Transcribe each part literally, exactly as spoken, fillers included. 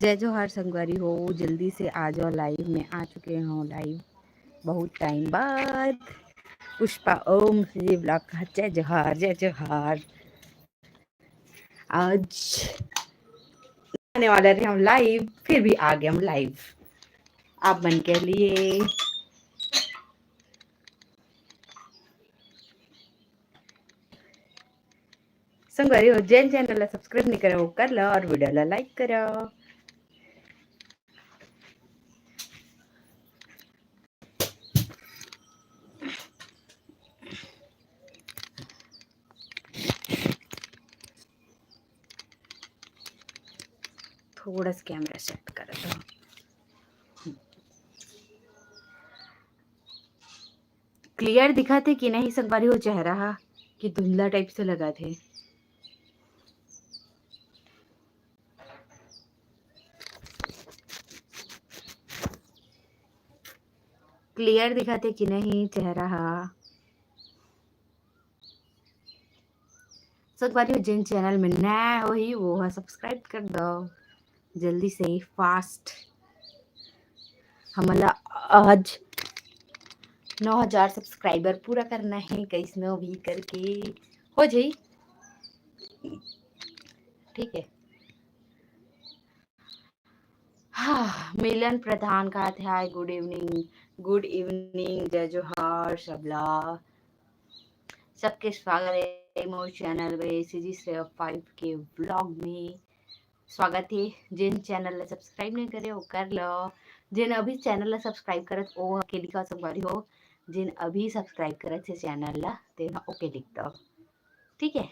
जय जोहार संगवारी हो, जल्दी से आ जाओ live में। आ चुके हो live बहुत time बाद। पुष्पा ओम श्री vlog का जय जोहार, जय जोहार। आज आने वाला रहे हम live, फिर भी आ गए हम live आप मन के लिए। संगवारी हो, जेन channel ला subscribe नहीं करे, वो कर लो और video ला like करो। थोड़ा सा camera set कर दो। Clear दिखत हे कि नहीं संगवारी हो चेहरा हा, कि धुंधला type से लगत हे? Clear दिखत हे कि नहीं चेहरा हा? संगवारी हो, जेन channel में नया होही, वो ह subscribe कर दो जल्दी से, fast। हमला आज नौ हजार subscriber पूरा करना है, कैसनो भी करके हो जाई, ठीक है। हाँ, मिलन प्रधान कहा थे, hi, good evening, good evening, जय जोहार सबला। सबके स्वागत है मोर channel में, CG Seven Five के vlog में स्वागत है। जेन channel ला subscribe नहीं करे, वो कर लो। जेन अभी channel ला subscribe करत, वो OK लिखा संगवारी हो। जेन अभी subscribe करत हे channel ला, तेन ह OK लिख दो, ठीक है।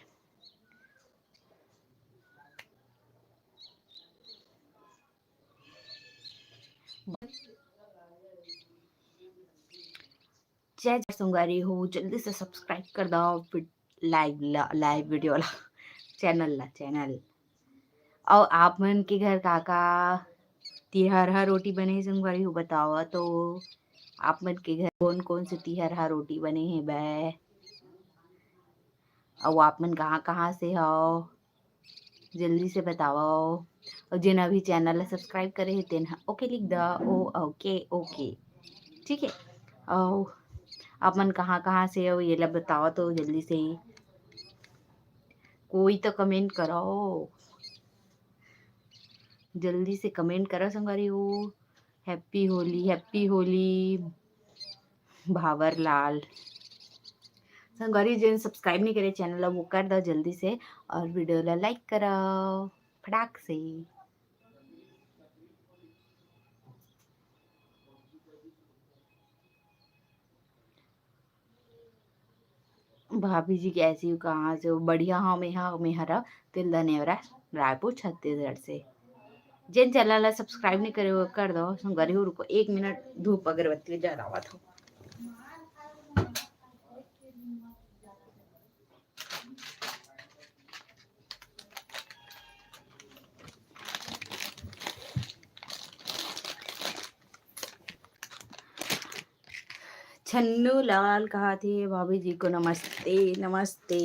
जय जय संगवारी हो, जल्दी से subscribe कर दो फिर live ला, live video ला, channel ला, channel। और आप मन के घर का का तिहरहा रोटी बने हे संगवारी हो, बताओ तो। आप मन के घर कौन कौन से तिहरहा रोटी बने हे बे? और आप मन कहाँ कहाँ से हो, जल्दी से बताओ। और जेन अभी channel ला subscribe करे हे, तेन ह OK लिख द, ओ OK, OK, ठीक है। और आप मन कहाँ कहाँ से हो, ये ला बताओ तो जल्दी से ही। कोई तो comment करो, जल्दी से comment करो संगवारी हो। Happy होली, happy होली भावर लाल। संगवारी, जेन subscribe नहीं करे channel ला, वो कर दो जल्दी से, और video ला like करो फटाक से। भाभी जी कैसी हो, कहाँ से हो? बढ़िया हाँ, मैं हाँ, मैं हरा तिलदा नेवरा, रायपुर, छत्तीसगढ़ से। जेन channel ला subscribe नहीं करे, वो कर दो संगवारी हो। रुको एक minute, धूप अगरबत्ती जलावत हो। छन्नू लाल कहा थे, भाभी जी को नमस्ते, नमस्ते।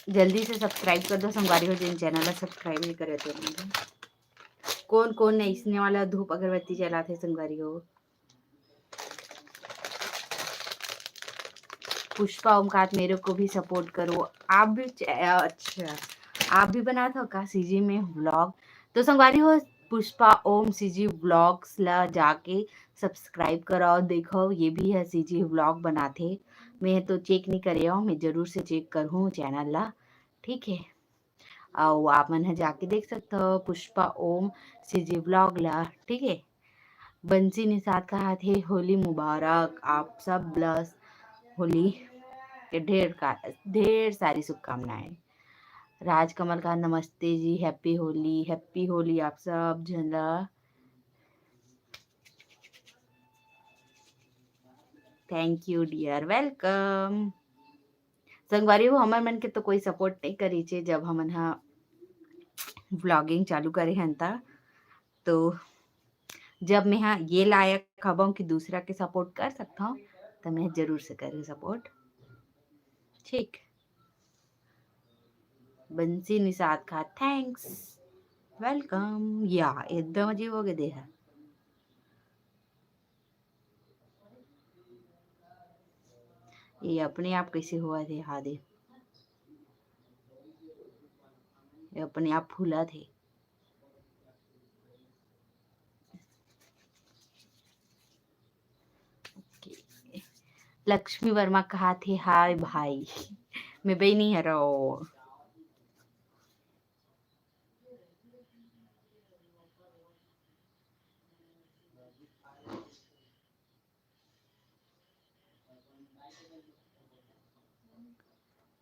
जल्दी से subscribe कर दो संगवारी हो, जेन channel ला subscribe नहीं करे तो। कौन कौन ने इसने वाला धूप अगरबत्ती जलाथे संगवारी हो? पुष्पा ओमकात, मेरे को भी support करो। आप भी च-, अच्छा, आप भी बनात हो का CG में vlog? तो संगवारी हो, पुष्पा ओम CG vlogs ला जाके subscribe करो। देखो, ये भी है CG vlog बनाथे। मैं तो check नहीं करे हूँ, मैं जरूर से check करहूँ channel ला, ठीक है। अउ आप मन ह जाके देख सकथव पुष्पा ओम CG vlog ला, ठीक है। बंसी निषाद कहा थे, होली मुबारक आप सब ला, होली के ढेर का, ढेर सारी शुभकामनाएं। राजकमल का नमस्ते जी, happy होली, happy होली आप सब झन ला। Thank you dear, welcome। संगवारी हो, हमर मन के तो कोई support नहीं करी छे, जब हमन हा vlogging चालू करे हन ता। तो जब मैं हा ये लायक हवं कि दूसरा के support कर सकता हूँ, तो मैं जरूर से करूँ support। ठीक। बंसी निषाद का thanks, welcome। या, एकदम अजीब हो गए दे है। ये अपने आप कैसे हुआ थे हादे, ये अपने आप फूला थे। लक्ष्मी वर्मा कहा थे, हाय भाई, मैं बहनी हरो।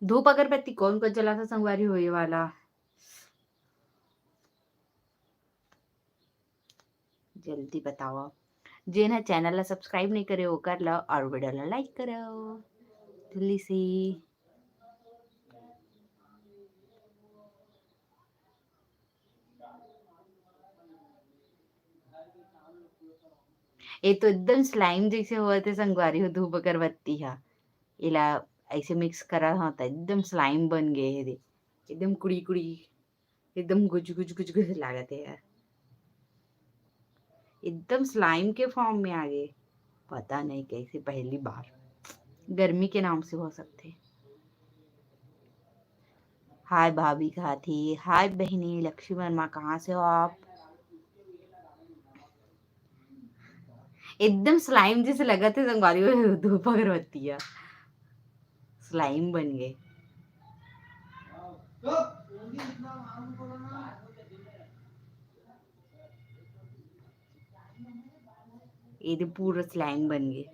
धूप अगरबत्ती कौन कौन जलाता संगवारी हो ये वाला? जल्दी बताओ। जेन ह चैनल ला सब्सक्राइब नहीं करे, वो कर लो और वीडियो ला लाइक करो जल्दी से। ये तो एकदम स्लाइम जैसे हुआ थे संगवारी हो, धूप अगरबत्ती हा। इला ऐसे मिक्स करा हा तो एकदम स्लाइम बन गए है दे, एकदम कुड़ी कुड़ी, एकदम गुज गुज गुज गुज लागत है यार, एकदम स्लाइम के फॉर्म में आ गए। पता नहीं कैसे पहली बार गर्मी के नाम से हो सकते। हाय भाभी कहा थी, हाय बहनी लक्ष्मी वर्मा, कहाँ से हो आप? एकदम स्लाइम जैसे लगा थे संगवारी हो, धूप अगरबत्तिया स्लाइम बन गए। ये तो पूरा स्लाइम बन गए।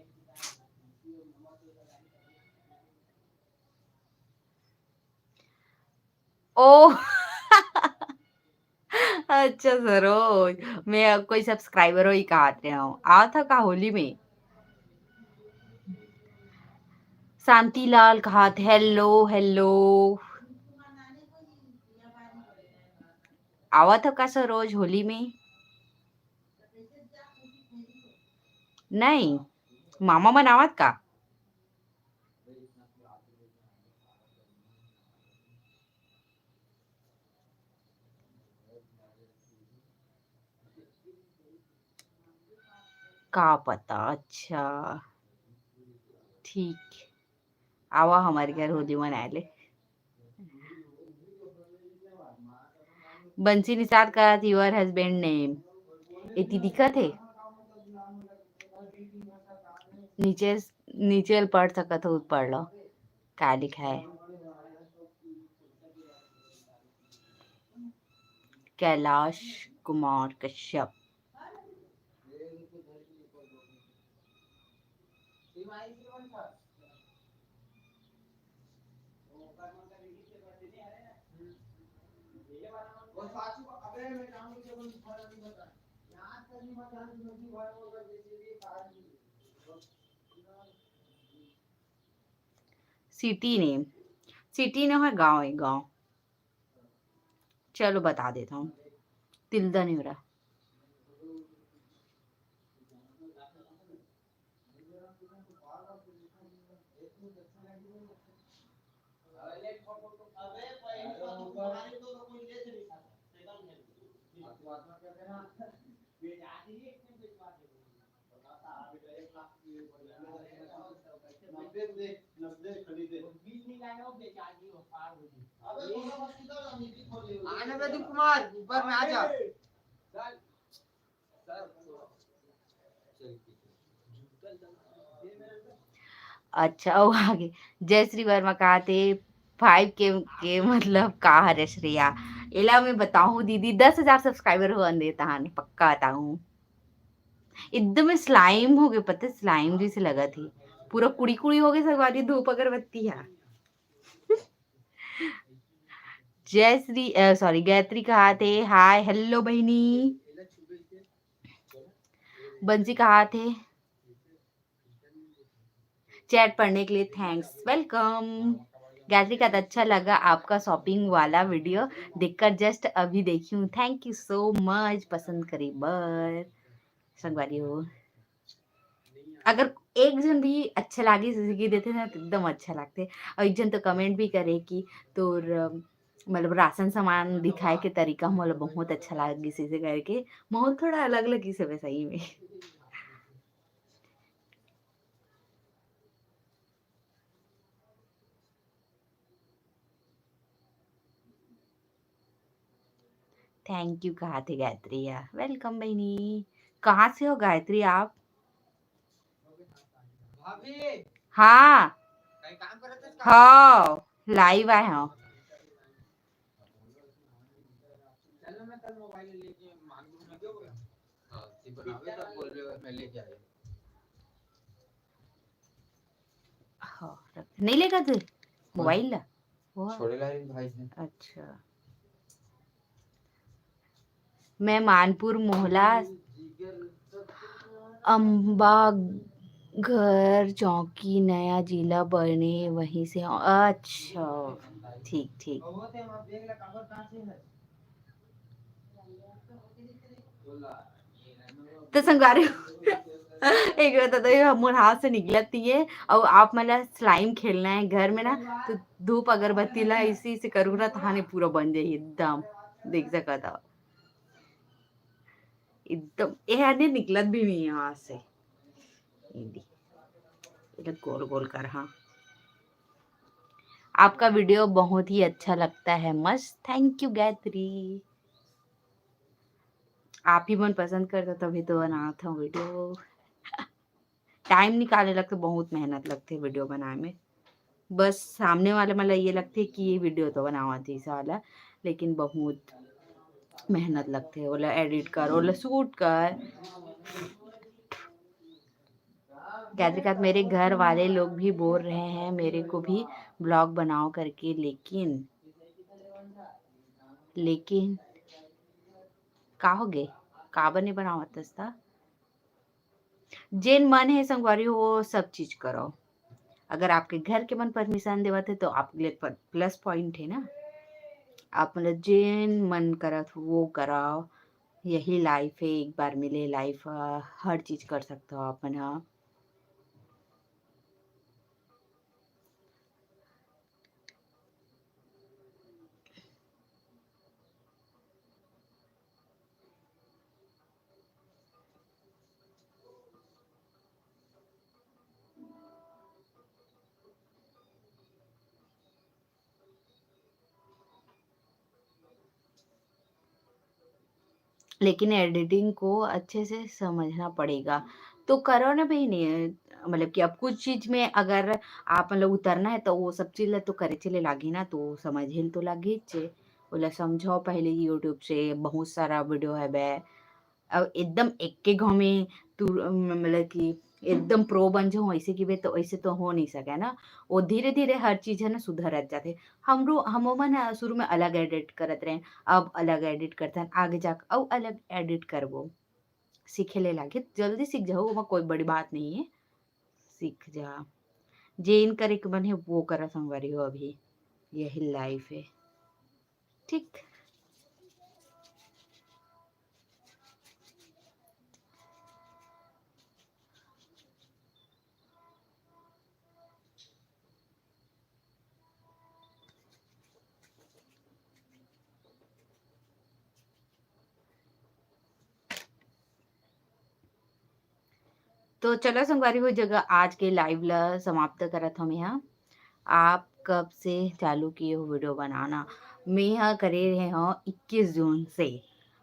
ओ अच्छा सरोज, मैं कोई सब्सक्राइबर हो ही कहा रहे हूँ, आओ था का होली में? शांतिलाल कहा थे, हेलो हेलो, आवा था का सरोज होली में? नहीं, मामा मनावत का? का पता। अच्छा, ठीक, आवा हमारे घर होली मनाए ले। बंसी निषाद का your husband name एती दिखत हे, नीचे नीचे पढ़ सकत हो, पढ़ लो का लिखा है। कैलाश कुमार कश्यप। सिटी नेम, सिटी नेम है गांव, है गांव। चलो बता देता हूँ, तिल्दा नहीं हो रहा। आने दे कुमार, ऊपर में आ जा। अच्छा, वो आगे जय श्री वर्मा कहा थे, फाइव के के मतलब का हरे श्रेया? एला मैं बताऊं दीदी, दस हजार सब्सक्राइबर होन दे तहान, पक्का बताऊं। एकदम स्लाइम हो गए, पता है, स्लाइम जैसे लगा थी, पूरा कुड़ी कुड़ी हो गए संगवारी, धूप अगरबत्ती है। जय श्री, सॉरी, गायत्री कहा थे, हाय हेलो बहनी। बंसी कहा थे, चैट पढ़ने के लिए थैंक्स, वेलकम। गायत्री का अच्छा लगा आपका शॉपिंग वाला वीडियो, देखकर जस्ट अभी देखी हूँ। थैंक यू सो मच पसंद करे बर। संगवारी हो, अगर एक जन भी अच्छा लागे जैसे कि देते ना, तो एकदम अच्छा लगते। और एक जन तो कमेंट भी करे कि तोर मतलब राशन सामान दिखाए के तरीका मोला बहुत अच्छा लगिस, इसे करके माहौल थोड़ा अलग लगिस हवे सही में। Thank you कहा थे गायत्री या। Welcome बहिनी। कहाँ से हो गायत्री आप? हाँ। हाँ, live आए हो। हाँ, रख-, नहीं लेगा तू मोबाइल ला? वो छोड़े ला रही भाई से। अच्छा। मैं मानपुर मोहला अम्बा घर चौकी नया जिला बने वहीं से हूँ। अच्छा, ठीक, ठीक। तो संगवारी हो, एक बार तो ये मोर हाथ से निकलत नहीं है। और आप मन ला slime खेलना है घर में ना, तो धूप अगरबत्ती ला इसी से करू ना, तहाने पूरा बन जाही एकदम। देख सकत हो, एकदम ये हर ने निकलत भी नहीं है हाथ से। ये दे, ये गोल गोल कर, हाँ। आपका video बहुत ही अच्छा लगता है, मस्त। Thank you Gayatri. आप ही मन पसंद करता तभी तो बनात हूँ video। Time निकाले लगथे, बहुत मेहनत लगथे video बनाए में। बस सामने वाले मन ला ये लगथे कि ये video तो बनावत हे साला, लेकिन बहुत मेहनत लगथे। ओला edit कर, ओला shoot कर। गायत्री कहा, मेरे घर वाले लोग भी बोल रहे हैं मेरे को भी vlog बनाओ करके, लेकिन, लेकिन का हो गे? काबर नहीं बनावत हस त? जेन मन हे संगवारी हो, वो सब चीज करो। अगर आपके घर के मन permission देवत हे, तो आपके लिए प-, plus point है ना। आप मतलब जेन मन करत हो, वो कराओ। यही life है, एक बार मिले life, अ, हर चीज कर सकते हो आप मन ह। लेकिन editing को अच्छे से समझना पड़ेगा। तो करो ना बहिनी, मतलब कि अब कुछ चीज में अगर आप मतलब उतरना है, तो वो सब चीज ला तो करे चले लागी ना, तो समझे ल तो लागी चे। ओला समझो पहले YouTube से, बहुत सारा video है बे। अब एकदम एके घाव में तू, मतलब कि एकदम pro बन जाऊँ ऐसे की बे, तो ऐसे तो हो नहीं सके ना। वो धीरे-धीरे हर चीज है ना सुधरत जाथे। हमरो, हमो मन ह शुरू में अलग edit करत रहेन, अब अलग edit करथन, आगे जाके अउ अलग edit करबो। सीखे ले लागे, जल्दी सीख जाओ, ओमा कोई बड़ी बात नहीं है, सीख जा। जेन करे के मन है वो करा संगवारी हो, अभी यही life है, ठीक। तो चलो संगवारी हो, जगह आज के live ला समाप्त करत हूँ मैं। हाँ, आप कब से चालू किए हो video बनाना? मैं हा करे रहे हूँ इक्कीस जून से।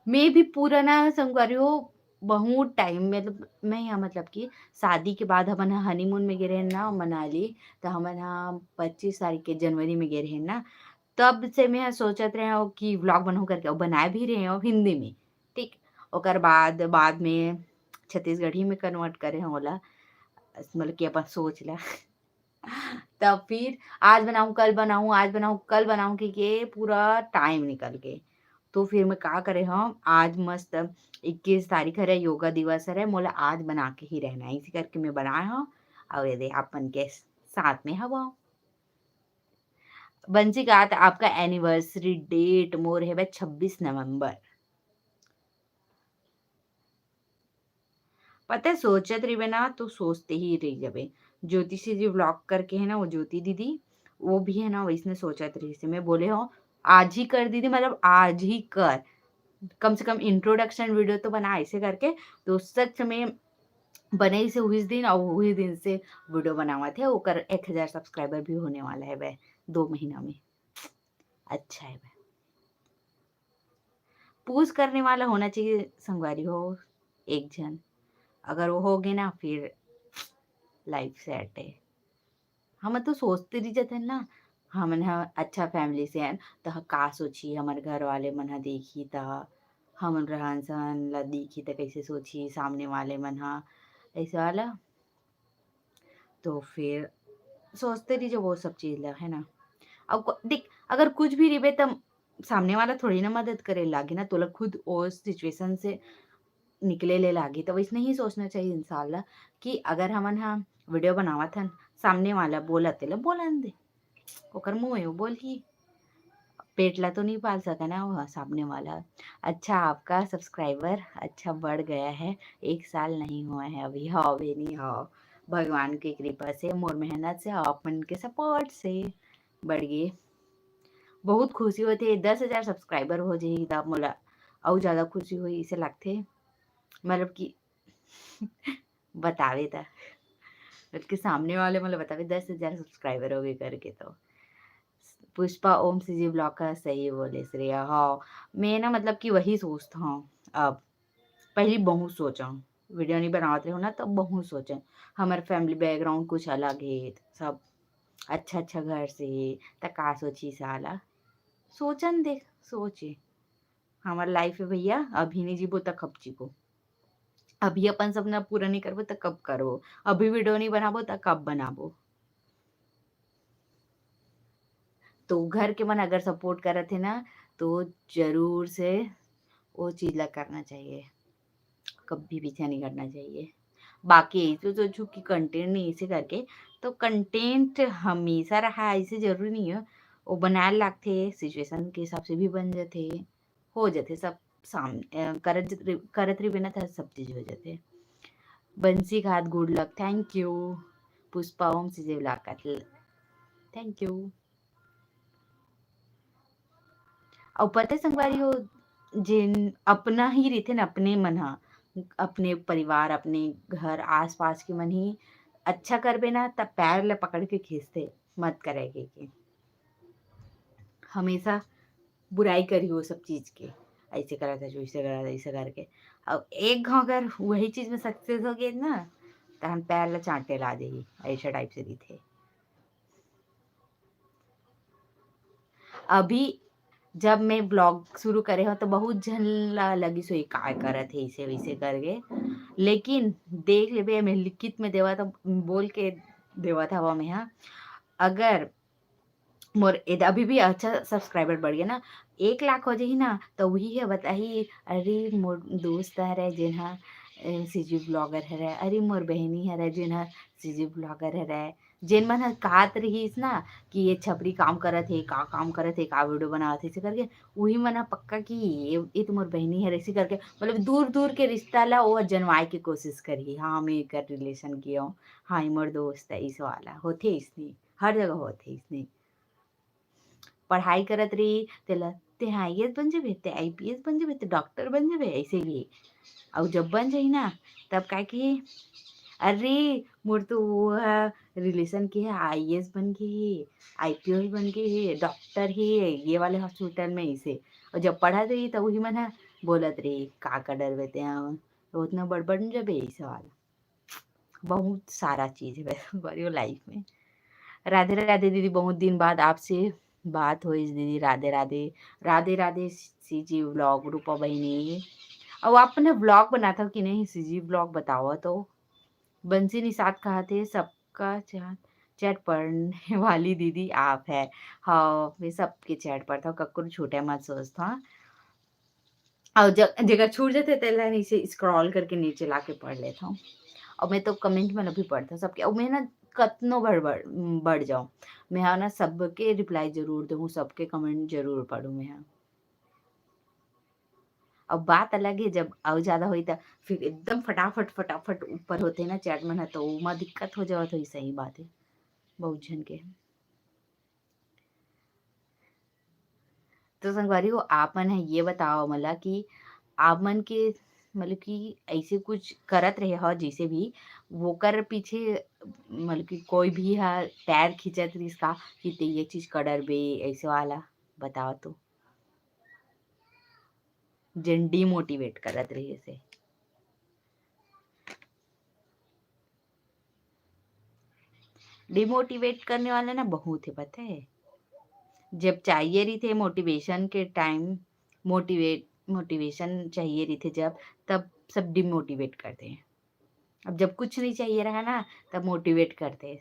मैं भी पूरा ना संगवारी हो, बहुत time, मतलब मैं हा, मतलब कि शादी के बाद हमन हा honeymoon में गे रहे ना मनाली, तो हमन हा पच्चीस तारीख के जनवरी में गे रहे ना, तब से मैं हा सोचत रहे हूँ कि vlog बनाऊँ करके, और बनाए भी रहे हूँ हिंदी में, ठीक। ओकर बाद, बाद में छत्तीसगढ़ी में convert करे हूँ ओला, मतलब कि अपन सोच ला। तब फिर आज बनाऊँ, कल बनाऊँ, आज बनाऊँ, कल बनाऊँ, कि के पूरा time निकल गए। तो फिर मैं का करे हूँ, आज मस्त इक्कीस तारीख हरे, योगा दिवस हरे, मोला आज बना के ही रहना है, इसी करके मैं बनाए हूँ। और ये दे अपन के साथ में हवा। बंसी कहा था, आपका anniversary date मोर है बे छब्बीस नवंबर। पता है, सोचत रहिबे ना तो सोचते ही रह जाबे। ज्योतिषी जी vlog करके है ना, वो ज्योति दीदी, वो भी है ना वैसने सोचत रहिस हे। मैं बोले हो, आज ही कर दीदी, मतलब आज ही कर, कम से कम इंट्रोडक्शन वीडियो तो बना ऐसे करके। तो सच में बने से उस दिन, और उस दिन से वीडियो बनावत हे। ओकर एक हजार सब्सक्राइबर भी होने वाला है बे दो महीना में। अच्छा है बे, पुश करने वाला होना चाहिए संगवारी हो एक झन। अगर वो हो गए ना, फिर लाइफ सेट है। हम तो सोचते रह जाते हैं ना, हमन ह अच्छा फैमिली से हैं, तो ह-, का सोची, हमर घर वाले मन ह देखी त, हमन रहन सहन ला देखी त कैसे सोची सामने वाले मन ह, ऐसे वाला। तो फिर सोचते रह जाओ वो सब चीज ला, है ना। अब को-, देख, अगर कुछ भी रिबे त सामने वाला थोड़ी ना मदद करे लागे ना, तोला खुद ओ सिचुएशन से निकले ले लागे। तो वैसने ही सोचना चाहिए इंसान ला कि अगर हमन ह वीडियो बनावत हन, सामने वाला बोलत तेला बोलन दे, ओकर मुंह है, वो बोलही। पेट ला तो नहीं पाल सका ना वो सामने वाला। अच्छा, आपका सब्सक्राइबर अच्छा बढ़ गया है, एक साल नहीं हुआ है अभी। हाँ बेनी, हाँ, भगवान की कृपा से, मोर मेहनत से, आप मन के सपोर्ट से बढ़ गए। बहुत खुशी होती है, दस हजार सब्सक्राइबर हो जाही त मोला अउ ज्यादा खुशी होही, इसे लगथे। मतलब कि बतावे त, बल्कि सामने वाले मोला बतावे दस हजार सब्सक्राइबर हो गए करके। तो पुष्पा ओम सीजी ब्लॉग का सही बोले श्रेया। हाँ, मैं ना मतलब कि वही सोचता हूँ अब। पहली बहुत सोचा, वीडियो नहीं बनावत रहे हो ना, तब बहुत सोचे। हमारे फैमिली बैकग्राउंड कुछ अलग है, सब अच्छा अच्छा घर से है, त का सोची साला। सोचन देख, सोचे। हमार लाइफ है भैया, अभी नहीं जीबो त कब जीबो? अभी अपन सपना पूरा नहीं करबो त कब करबो? अभी वीडियो नहीं बनाबो त कब बनाबो? तो घर के मन अगर सपोर्ट करत है ना, तो जरूर से वो चीज ला करना चाहिए, कभी पीछे नहीं करना चाहिए। बाकी यही तो सोचू कि कंटेंट नहीं इसे करके, तो कंटेंट हमेशा रहा, ऐसे जरूरी नहीं है। वो बनाए लागथे, सिचुएशन के हिसाब से भी बन जाथे, हो जाथे सब साम-, अ, करत रि-, करत रहिबे ना, त सब चीज हो जाथे। बंसी घात, good luck, thank you. Pushpa Om CJ blog का, थैंक यू। अउ पता है संगवारी हो, जेन अपना ही रहिथे ना, अपने मन ह, अपने परिवार, अपने घर, आसपास के मन ही अच्छा करबे ना, त पैर ल पकड़ के खींचथे, मत करे के, के। हमेशा बुराई करी वो सब चीज के, ऐसे करत है, वैसे करत है, ऐसे करके। अब एक घाव अगर वही चीज में सक्सेस हो गए ना, त हम पैर ल चांटे ला देही, ऐसे टाइप से रहिथे। अभी जब मैं ब्लॉग शुरू करे हो, तो बहुत झन ला लगिस होही, "काय करत हे इसे वैसे करके?" लेकिन देख लेबे, मैं लिखित में देवा था, बोल के देवा था, वो मैं, हाँ, अगर मोर एद-, अभी भी अच्छा सब्सक्राइबर बढ़ गया ना, एक लाख हो जाही ना, तो वही है बताही, "अरे मोर दोस्त हरे, जेन हा, अ, सीजी ब्लॉगर हरे, अरे मोर बहिनी हरे, जेन हा सीजी ब्लॉगर हरे।" जेन मन ह कात रहिस ना कि ये छपरी काम करत हे, का काम करत हे, का वीडियो बनावत हे, ऐसे करके, उही मन ह पक्का कि ये, ये तो मोर बहिनी हरे, ऐसे करके, मतलब दूर दूर के रिश्ता ला वो जनवाए के कोशिश करही, "हाँ, मैं एकर रिलेशन के हूँ, हाँ, ये मोर दोस्त है", इस वाला होथे इसने, हर जगह होथे इसने। पढ़ाई करत रही, तेला, "ते आईएएस बन जेबे, ते आईपीएस बन जेबे, ते डॉक्टर बन जेबे", ऐसे ही। अउ जब बन जाही ना, तब का कही, "अरे, मोर तो वो ह, रिलेशन के ह, आईएएस बन के हे, आईपीएस बन के हे, डॉक्टर हे, ये वाले हॉस्पिटल में", ऐसे। अउ जब पढ़त रही, तब उही मन ह बोलत रही, "का, का डरबे ते ह, उतना बड़ बन जेबे", ऐसे वाला। बहुत सारा चीज है संगवारी हो लाइफ में। राधे राधे दीदी, बहुत दिन बाद आपसे बात होइस दीदी। राधे राधे, राधे राधे सीजी व्लॉग रूपा बहिनी। अउ आप मन व्लॉग बनाथव कि नहीं सीजी व्लॉग बताओ तो। बंसी निषाद कहा थे सबका चैट, चैट पढ़ने वाली दीदी आप है। हाँ, मैं सबके चैट पढ़ता हूँ, कक्करो छोटे मत सोचता। अउ ज-, जेकर छूट जाथे, तेला नीचे स्क्रॉल करके नीचे लाके पढ़ लेथव। अउ मैं तो कमेंट मन भी पढ़थव सबके। अउ मैं ना कतनो बढ़, बढ़, बढ़ जाऊँ, मैं हा ना सबके रिप्लाई जरूर दूँ, सबके कमेंट जरूर पढ़ूँ मैं हा। अब बात अलग है, जब अउ ज्यादा होई त फिर एकदम फटाफट, फटाफट ऊपर होथे ना चैट मन ह, तो ओमा दिक्कत हो जावत होही, सही बात है, बहुत झन के। तो संगवारी हो, आप मन ह ये बताओ मोला कि आप मन के मतलब कि ऐसे कुछ करत रहे हो, जैसे भी वोकर पीछे मतलब कि कोई भी हा पैर खींचत रहिस का कि ते ये चीज कर डरबे, ऐसे वाला बताओ तो, जेन डिमोटिवेट करत रहिस हे। डिमोटिवेट करने वाला ना बहुत है, पता है। जब चाहिए रहिथे मोटिवेशन के टाइम, मोटिवेट मोटिवेशन चाहिए रहिथे जब, तब सब डिमोटिवेट करते हैं। अब जब कुछ नहीं चाहिए रहा ना, तब मोटिवेट करते हैं।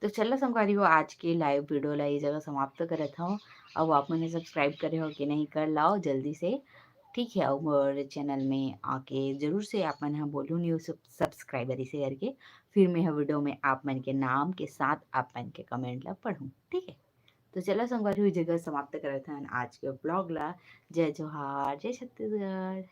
तो चलो संगवारी हो, आज के लाइव वीडियो ला ये जगह समाप्त करत हूँ। अब आप मन सब्सक्राइब करे हो कि नहीं, कर लाओ जल्दी से, ठीक है। और चैनल में आके जरूर से आप मन ह बोलू न्यू सब्सक्राइबर इसे करके, फिर मैं ह वीडियो में आप मन के नाम के साथ आप मन के कमेंट ला पढ़ूँ, ठीक है। तो चलो संगवारी हो, ये जगह समाप्त करत हन आज के ब्लॉग ला। जय जोहार, जय छत्तीसगढ़।